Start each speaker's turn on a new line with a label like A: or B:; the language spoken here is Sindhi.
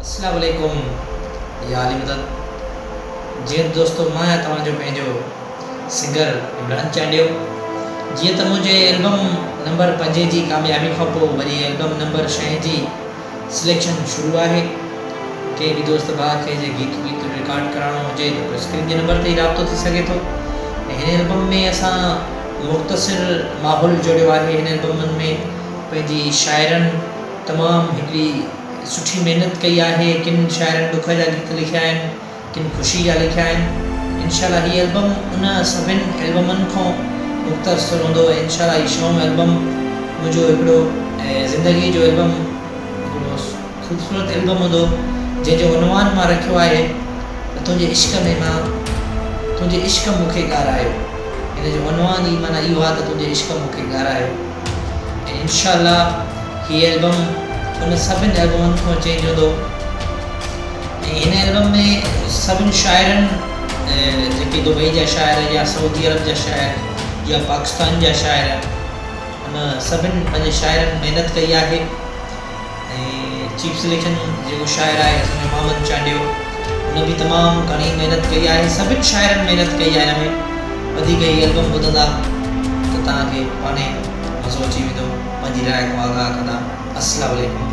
A: اسلام عليڪم يا علي مدد جيئن ته دوستو مان آهيان توهان جو پنهنجو سنگر عمران چانڊيو جيئن ته منهنجي البم نمبر پنجين جي ڪاميابي کان پوء وري البم نمبر ڇهين جي سليڪشن شروع آهي ڪنهن به دوست ڀاء کي جي گيت ويت رڪارڊ ڪرائڻو هجي ته اسڪرين جي نمبر تي ئي رابطو ٿي سگهي ٿو ۽ هن البم ۾ اسان مختصر ماحول جوڙيو آهي هن البمن ۾ پنهنجي شاعرن تمام هڪڙي سٺي محنت ڪئي آهي ڪن شاعرن ڏک جا گيت لکيا آهن ڪن خوشي جا لکيا آهن انشاء الله هي البم ان سڀن البمن کان مختصر هوندو ۽ انشاء الله هي ڇهون البم منهنجو هڪڙو زندگي جو البم هڪڙو خوبصورت البم هوندو جنهن جو عنوان مان رکيو آهي ته تنهنجي عشق ۾ مان تنهنجي عشق مون کي ڳارايو هن جو عنوان ئي معنيٰ اهو آهي ته تنهنجي عشق مون کي ڳارايو ۽ انشاء الله هي البم ان سڀن البمن کان چينج هوندو ۽ هن البم ۾ سڀن شاعرن جيڪي دبئي جا شاعر يا سعودي عرب جا شاعر يا پاڪستان جا شاعر ان سڀن پنهنجي شاعرن محنت ڪئي آهي ۽ چيف سليڪشن جيڪو شاعر آهي اسان جو محمد چانڊيو ان به تمام گهڻي محنت ڪئي آهي سڀن شاعرن محنت ڪئي آهي هن ۾ وڌيڪ هي البم ٻڌندا ته توهان کي پاڻهي مزو اچي ويندو پنهنجي راء کان آگاهه ڪندا السلام عليڪم.